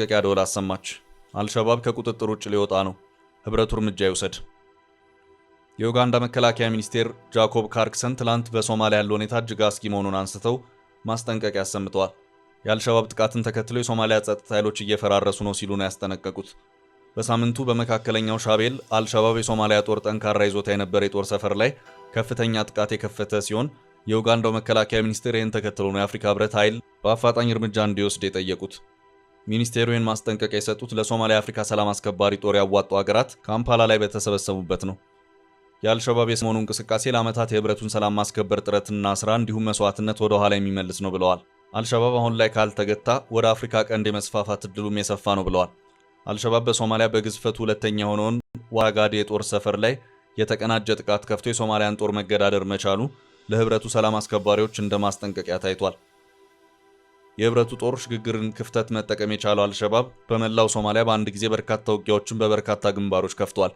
ማስጠንቀቂያ ደወል አሰማች። አልሸባብ ከቁጥጥር ውጭ ሊወጣ ነው። ህብረቱ እርምጃ ይውሰድ። የኡጋንዳ መከላከያ ሚኒስቴር ጃኮብ ካርክሰን ትላንት በሶማሊያ ያለው ሁኔታ እጅግ አስጊ መሆኑን አንስተው ማስጠንቀቂያ አሰምተዋል። የአልሸባብ ጥቃትን ተከትሎ የሶማሊያ ጸጥታ ኃይሎች እየፈራረሱ ነው ሲሉ ነው ያስጠነቀቁት። በሳምንቱ በመካከለኛው ሻቤል አልሸባብ የሶማሊያ ጦር ጠንካራ ይዞታ የነበረ የጦር ሰፈር ላይ ከፍተኛ ጥቃት የከፈተ ሲሆን፣ የኡጋንዳው መከላከያ ሚኒስቴር ይህን ተከትሎ ነው የአፍሪካ ህብረት ኃይል በአፋጣኝ እርምጃ እንዲወስድ የጠየቁት። ሚኒስቴሩ ይህን ማስጠንቀቂያ የሰጡት ለሶማሊያ የአፍሪካ ሰላም አስከባሪ ጦር ያዋጡ ሀገራት ካምፓላ ላይ በተሰበሰቡበት ነው። የአልሸባብ የሰሞኑ እንቅስቃሴ ለዓመታት የህብረቱን ሰላም ማስከበር ጥረትና ስራ እንዲሁም መስዋዕትነት ወደ ኋላ የሚመልስ ነው ብለዋል። አልሸባብ አሁን ላይ ካልተገታ ወደ አፍሪካ ቀንድ የመስፋፋት እድሉም የሰፋ ነው ብለዋል። አልሸባብ በሶማሊያ በግዝፈቱ ሁለተኛ የሆነውን ዋጋዴ የጦር ሰፈር ላይ የተቀናጀ ጥቃት ከፍቶ የሶማሊያን ጦር መገዳደር መቻሉ ለህብረቱ ሰላም አስከባሪዎች እንደ ማስጠንቀቂያ ታይቷል። የህብረቱ ጦር ሽግግርን ክፍተት መጠቀም የቻለው አልሸባብ በመላው ሶማሊያ በአንድ ጊዜ በርካታ ውጊያዎችን በበርካታ ግንባሮች ከፍቷል።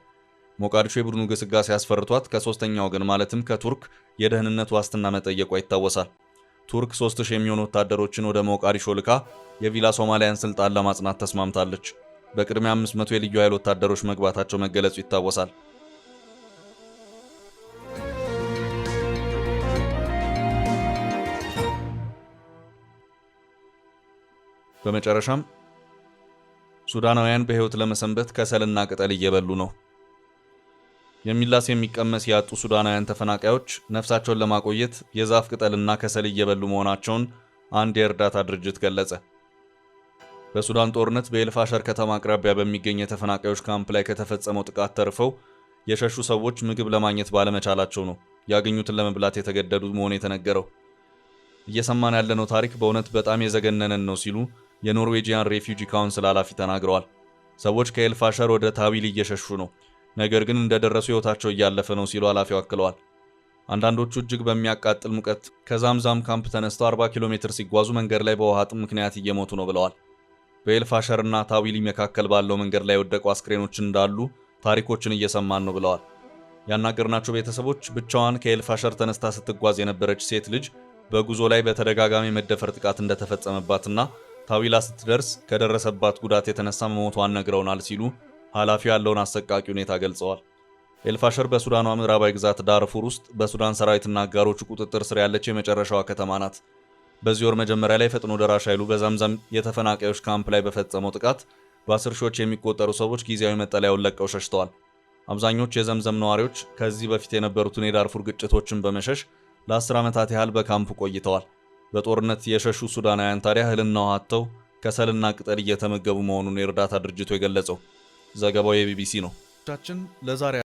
ሞቃዲሾ የቡድኑ ግስጋሴ ያስፈርቷት ከሶስተኛ ወገን ማለትም ከቱርክ የደህንነት ዋስትና መጠየቋ ይታወሳል። ቱርክ 3000 የሚሆኑ ወታደሮችን ወደ ሞቃዲሾ ልካ የቪላ ሶማሊያን ስልጣን ለማጽናት ተስማምታለች። በቅድሚያ 500 የልዩ ኃይል ወታደሮች መግባታቸው መገለጹ ይታወሳል። በመጨረሻም፣ ሱዳናውያን በሕይወት ለመሰንበት ከሰልና ቅጠል እየበሉ ነው። የሚላስ የሚቀመስ ያጡ ሱዳናውያን ተፈናቃዮች ነፍሳቸውን ለማቆየት የዛፍ ቅጠልና ከሰል እየበሉ መሆናቸውን አንድ የእርዳታ ድርጅት ገለጸ። በሱዳን ጦርነት በኤልፋሸር ከተማ አቅራቢያ በሚገኝ የተፈናቃዮች ካምፕ ላይ ከተፈጸመው ጥቃት ተርፈው የሸሹ ሰዎች ምግብ ለማግኘት ባለመቻላቸው ነው ያገኙትን ለመብላት የተገደዱ መሆኑ የተነገረው። "እየሰማን ያለነው ታሪክ በእውነት በጣም የዘገነነን ነው" ሲሉ የ Norwegian Refugee Council ኃላፊ ተናግረዋል። ሰዎች ከኤልፋሸር ወደ ታዊል እየሸሹ ነው፣ ነገር ግን እንደደረሱ ሕይወታቸው እያለፈ ነው ሲሉ ኃላፊው አክለዋል። አንዳንዶቹ እጅግ በሚያቃጥል ሙቀት ከዛምዛም ካምፕ ተነስተው 40 ኪሎ ሜትር ሲጓዙ መንገድ ላይ በውሃ ጥም ምክንያት እየሞቱ ነው ብለዋል። በኤልፋሸርና ታዊሊ መካከል ባለው መንገድ ላይ የወደቁ አስክሬኖች እንዳሉ ታሪኮችን እየሰማን ነው ብለዋል። ያናገርናቸው ቤተሰቦች ብቻዋን ከኤልፋሸር ተነስታ ስትጓዝ የነበረች ሴት ልጅ በጉዞ ላይ በተደጋጋሚ መደፈር ጥቃት እንደተፈጸመባትና ታዊላ ስትደርስ ከደረሰባት ጉዳት የተነሳ መሞቷን ነግረውናል ሲሉ ኃላፊው ያለውን አሰቃቂ ሁኔታ ገልጸዋል። ኤልፋሸር በሱዳኗ ምዕራባዊ ግዛት ዳርፉር ውስጥ በሱዳን ሰራዊትና አጋሮቹ ቁጥጥር ስር ያለች የመጨረሻዋ ከተማ ናት። በዚህ ወር መጀመሪያ ላይ ፈጥኖ ደራሽ ኃይሉ በዛምዛም የተፈናቃዮች ካምፕ ላይ በፈጸመው ጥቃት በ10 ሺዎች የሚቆጠሩ ሰዎች ጊዜያዊ መጠለያውን ለቀው ሸሽተዋል። አብዛኞቹ የዘምዘም ነዋሪዎች ከዚህ በፊት የነበሩትን የዳርፉር ግጭቶችን በመሸሽ ለ10 ዓመታት ያህል በካምፑ ቆይተዋል። በጦርነት የሸሹ ሱዳናውያን ታዲያ እህልና ውሃ አጥተው ከሰልና ቅጠል እየተመገቡ መሆኑን የእርዳታ ድርጅቱ የገለጸው። ዘገባው የቢቢሲ ነው። ቻችን ለዛሬ